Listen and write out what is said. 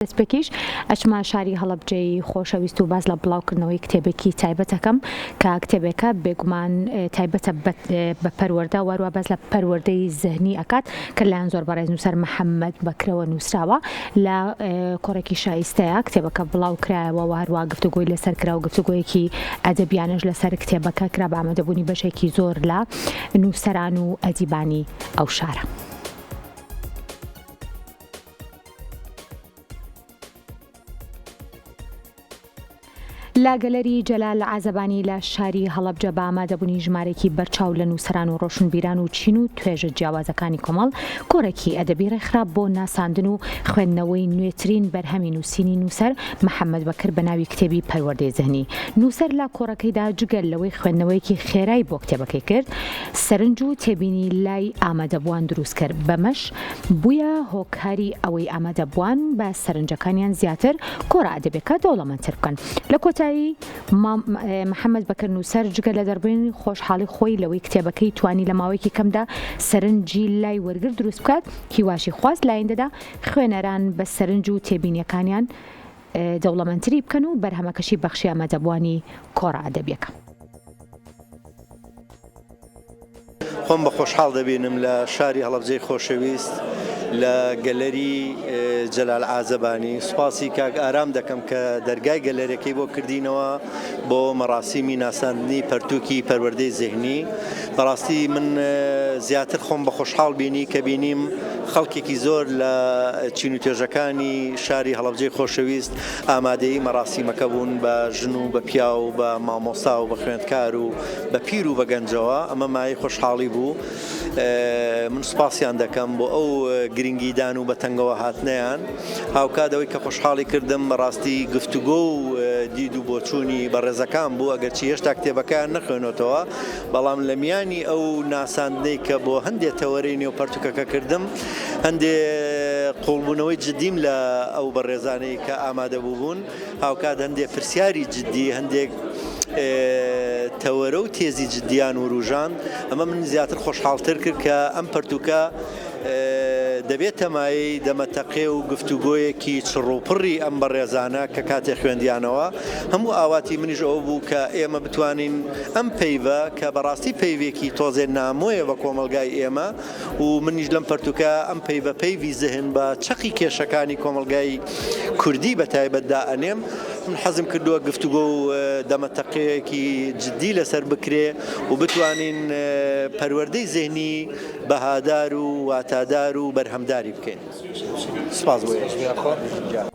دەستپێکیش ئەچمە شاری هەڵەبجەی خۆشەویست و باس لە بڵاوکردنەوەی کتێبێکی تایبەت ئەکەم کە کتێبێکە بێگومان تایبەتە بە پەروەردە واروا باس لە پەروەردەی زهنی ئەکات کە لایەن زۆر بەڕێز نووسەر محەممەد بەکرەوە نووسراوە لە کۆڕێکی شایستەیە کتێبەکە بڵاو کرایەوە و هەروە گفتوگۆی لەسەر کرا و گفتوگۆیەکی ئەدەبیانەش لەسەر کتێبەکە کرا بە ئامادەبوونی بەشێکی زۆر لە نووسەران و ئەدیبانی ئەو شارە. لە گەلەری جەلال عازەبانی لە شاری هەڵەبجە بە ئامادەبوونی ژمارەیەکی بەرچاو لە نووسەران و ڕۆشنبیران و چین و توێژە جیاوازەکانی کۆمەڵ کۆڕێکی ئەدەبی ڕێکخرا بۆ ناساندن و خوێندنەوەی نوێترین بەرهەمی نووسینی نووسەر محەمەد بەکر بە ناوی کتێبی پەروەردەی زهنی. نووسەر لە کۆڕەکەیدا جگە لەوەی خوێندنەوەیەکی خێرای بۆ کتێبەکەی کرد، سەرنج و تێبینی لای ئامادەبووان دروست کرد، بەمەش بوویە هۆکاری ئەوەی ئامادەبووان بە سەرنجەکانیان زیاتر کۆڕە ئەدەبیەکە دەوڵەمەندتر بکەن. لە کۆتایی محەمەد بەکر نووسەر جگە لە دەربڕینی خۆشحاڵی خۆی لەوەی کتێبەکەی توانی لە ماوەیەکی کەمدا سەرنجی لای وەرگر دروست بکات، هیواشی خواست لە ئایندەدا خوێنەران بە سەرنج و تێبینیەکانیان دەوڵەمەندتری بکەن و بەرهەمەکەشی بەخشی ئامادەبووانی کۆڕە ئەدەبیەکە. خۆم بە خۆشحاڵ دەبینم لە شاری هەڵەبجەی خۆشەویست لە گەلەری جەلال عازەبانی سوپاسی کاک ئارام دەکەم کە دەرگای گەلەرەکەی بۆ کردینەوە بۆ مەراسیمی ناساندنی پەرتوکی پەروەردەی زهنی بەڕاستی من زیاتر خۆم بە خۆشحاڵ بینی کە بینیم خەڵکێکی زۆر لە چین و توێژەکانی شاری هەڵەبجەی خۆشەویست ئامادەی مەراسیمەکە بوون بە ژن و بە پیاو و بە مامۆستا و بە خوێندکار و بە پیر و بە گەنجەوە، ئەمە مایەی خۆشحاڵی بوو، من سوپاسیان دەکەم بۆ ئەو گرنگیدان و بە تەنگەوە هاتنەیان، هاوکات ئەوەی کە خۆشحاڵی کردم بەڕاستی گفتوگۆ و دید و بۆچوونی بەڕێزەکان بوو، ئەگەرچی هێشتا کتێبەکەیان نەخوێنۆتەوە، بەڵام لە میانی ئەو ناساندنەی کە بۆ هەندێ تەوەرەی نێو پەرتوکەکە کردم، هەندێ قووڵبوونەوەی جدیم لە ئەو بەڕێزانەی کە ئامادە بووبوون، هاوکات هەندێ پرسیاری جدی، هەندێک تەوەرە و تێزی جدیان وروژاند، ئەمە من زیاتر خۆشحاڵتر کرد کە ئەم پەرتووکە دەبێتە مایەی دەمەتەقێ و گفتوگۆیەکی چڕوپڕی ئەم بەڕێزانە کە کاتێ خوێندیانەوە هەموو ئاواتی منیش ئەوە بوو کە ئێمە بتوانین ئەم پەیڤە کە بەڕاستی پەیڤێکی تۆزێ نامۆیە بە کۆمەڵگای ئێمە و منیش لەم پەرتوکە ئەم پەیڤە پەیڤی زهن بە چەقی کێشەکانی کۆمەڵگای کوردی بە تایبەت دائەنێم من حەزم کردووە گفتوگۆ و دەمەتەقێیەکی جدی لەسەر بکرێ و بتوانین پەروەردەی زهنی بەهادار و واتادار و بەرهەمداری بکەین. سپاس بۆ ئێوە.